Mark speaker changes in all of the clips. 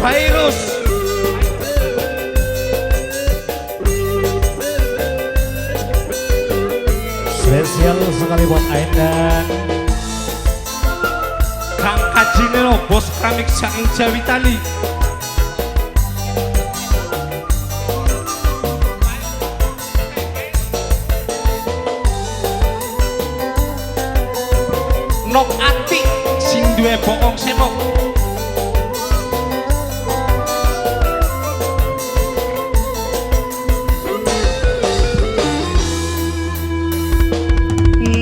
Speaker 1: Virus.
Speaker 2: Spesial sekali buat Aenda.
Speaker 1: Kang Kajineno bos keramik saking Jawi Tali. Nok ati sing duwe bokong semok.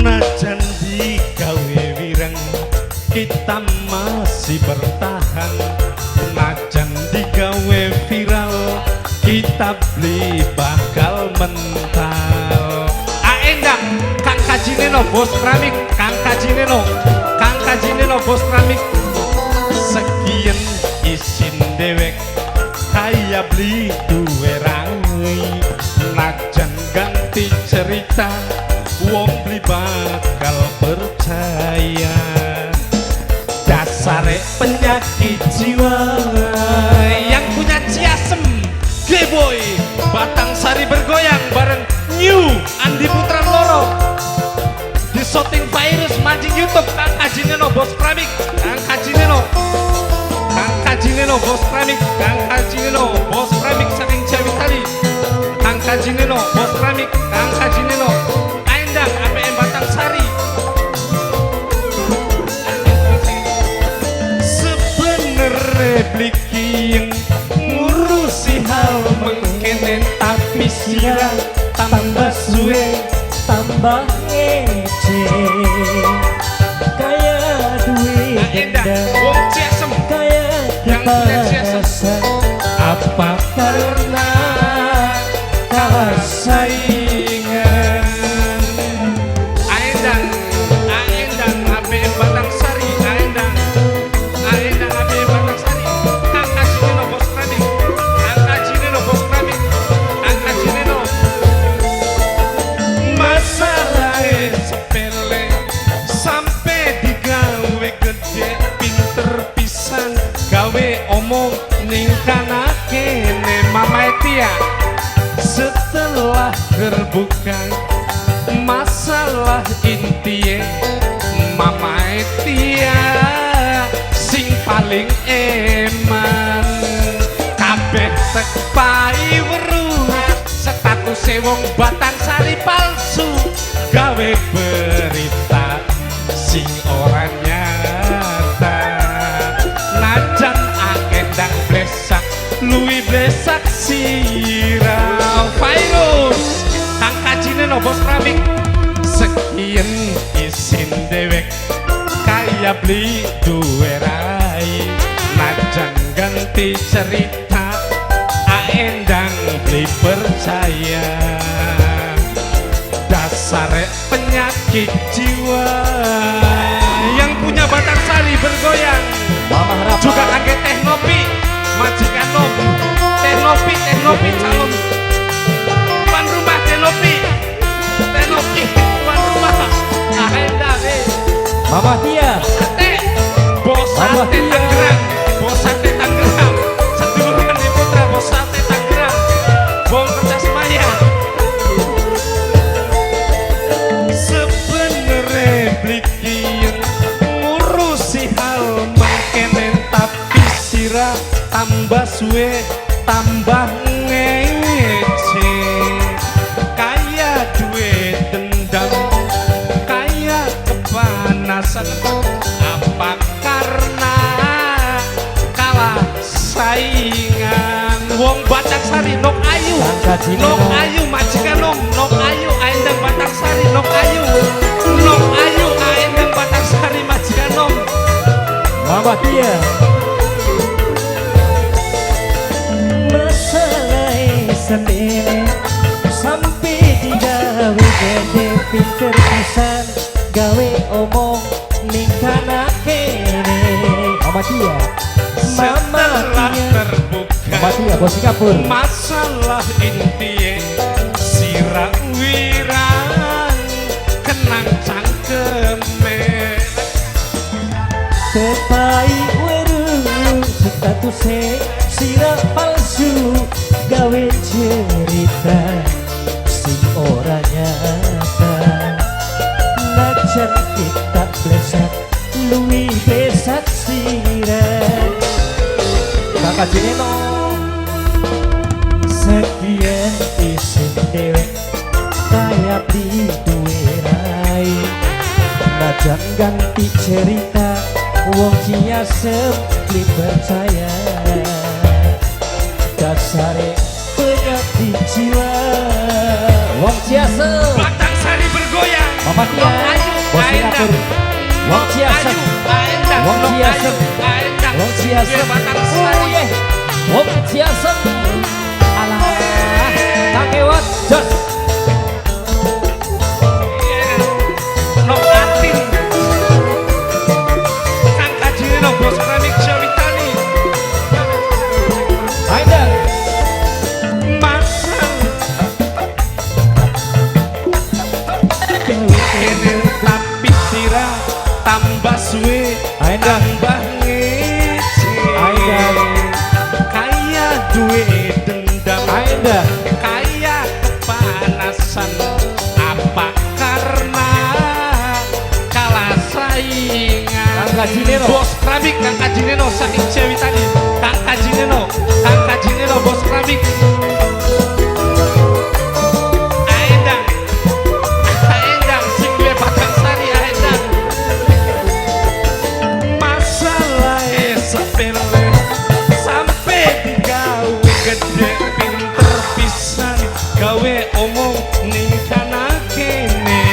Speaker 1: Najan digawe wireng kita masih bertahan, najan digawe viral kita beli bakal mental. Aendang Kang Kajineno bos keramik, Kang Kajineno, Kang Kajineno bos keramik. Sekian isin dewek kaya beli duwe rangi, najan ganti cerita wong beli bakal percaya. Dasare penyakit jiwa yang punya Ciasem Geboy Batang Sari bergoyang bareng New Andi Putra Loro di Shooting Virus mancing YouTube. Kang Kajineno bos keramik, Kang Kajineno, Kang Kajineno bos keramik, Kang Kajineno bos keramik saking Jawi Tali. Kang Kajineno bos keramik, Kang Kajineno Aendang APM Batang Sari. Sebenere bliki yang ngurusi hal mengkenen, tapi sirah tambah suwe
Speaker 2: tambah ngece. Kaya duit
Speaker 1: Aendang
Speaker 2: dendam,
Speaker 1: wong Ciasem
Speaker 2: kaya
Speaker 1: yang punya Ciasem.
Speaker 2: kepanasan.
Speaker 1: Apa karena kalah saingan? Aendang, Aendang APM Batang Sari, Aendang, Aendang APM Batang Sari. Kang Kajineno bos keramik, Kang Kajineno bos keramik, Kang Kajineno. Masalahnya sepele sampai digawe gede, pinter pisan gawe omong ning kana kene. Mama Etia setelah terbuka masalah intie, Mama Etia sing paling eman. Kabeh pai weru status wong Batang Sari palsu, gawe berita sing ora nyata. Najan Aendang blesak luwi blesak sirah. Virus Kang Kajineno bos keramik. Sekian isin dewek kaya beli duwe rai, najan ganti cerita Aendang beli percaya. Dasare penyakit jiwa yang punya Batang Sari bergoyang.
Speaker 2: Mama Harapan
Speaker 1: juga kaget Teh Nopi majikan Nom, Teh Nopi, Teh Nopi calon tuan rumah, Teh Nopi, Teh Nopi tuan rumah. Aendang
Speaker 2: Mama Tia,
Speaker 1: Sate, bos
Speaker 2: Mama
Speaker 1: sate
Speaker 2: Tia.
Speaker 1: Tangerang, bos sate Tangerang, sedulur Andi Putra bos sate Tangerang, wong kertas maya. Sebenere blikien ngurusi hal mangkenen, tapi sirah tambah suwe tambah ngece. Kaya duwe dendam, kaya kepanasan. Apa karena kalah saingan? Wong Batang Sari nok ayu,
Speaker 2: Kang Kajineno.
Speaker 1: nok ayu majikan nom, nok ayu Aendang Batang Sari, nok ayu, nok ayu Aendang Batang Sari majikan nom.
Speaker 2: Mama Tia. Masalah sepele sampai digawe gede, pinter pisan gawe omong ning kana kene. Mama Tia, Mama
Speaker 1: Setelah
Speaker 2: Tia,
Speaker 1: terbuka
Speaker 2: Mama Tia bos Singapura.
Speaker 1: masalah intie sirah wirang kenang cangkeme.
Speaker 2: Tepai weru statuse sira palsu, gawe cerita sing ora nyata. Najan kita blesak, luwih blesak sira. Kakak Jineno. Sekian isin dewek kaya beli duwe rai. Najan ganti cerita, wong Ciasem beli percaya. Dasare penyakit jiwa. Wong Ciasem.
Speaker 1: Batang Sari bergoyang.
Speaker 2: Mama Tia,
Speaker 1: Ayu,
Speaker 2: Bos
Speaker 1: Aendang.
Speaker 2: Singapura. Wong Ciasem.
Speaker 1: Aendang.
Speaker 2: Wong Ciasem.
Speaker 1: Aendang.
Speaker 2: Wong Ciasem.
Speaker 1: Batang
Speaker 2: Oh
Speaker 1: Sari.
Speaker 2: yeah. Wong Ciasem. Alah, kakewat jos.
Speaker 1: Nok Atin. Kang Kajineno bos keramik Ciawitani.
Speaker 2: Aendang.
Speaker 1: Masang kene tapi sira tambah suwe
Speaker 2: Aendang.
Speaker 1: Tambah ngece.
Speaker 2: Aendang.
Speaker 1: Kaya duwe dendam,
Speaker 2: Aendang.
Speaker 1: Kaya kepanasan, apa karena kalah saingan?
Speaker 2: Kang Kajineno.
Speaker 1: Bos keramik Kang Kajineno saking Ciawitani. Kang Kajineno, Kang Kajineno bos keramik. Aendang, Aendang sing duwe Batang Sari Aendang. Masalah sepele sampai digawe gede, pinter pisan gawe omong ning kana kene.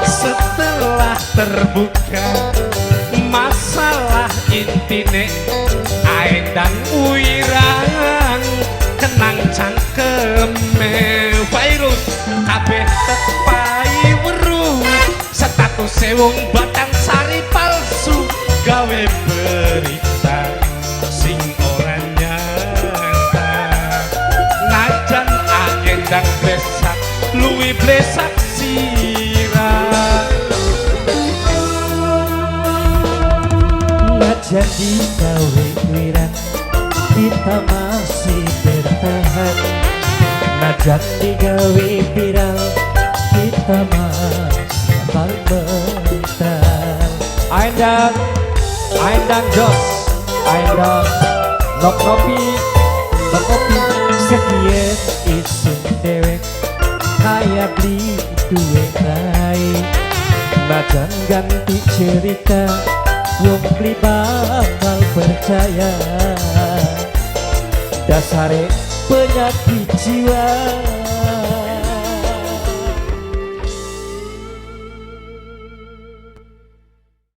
Speaker 1: Setelah terbuka masalah intine, Aendang wirang kenang cangkeme virus kabeh tepai weruh status wong Batang Sari palsu, gawe berita sing ora nyata. Najan Aendang blesak, luwih blesak sira.
Speaker 2: Najan digawe wirang, kita masih bertahan. Najan digawe viral, kita masih bakal mental. Aendang, Aendang jos, Aendang nok nopi, nok kopi. Sekian isin dewek kaya beli duwe rai. Najan ganti cerita, wong beli bakal percaya. Dasare penyakit jiwa.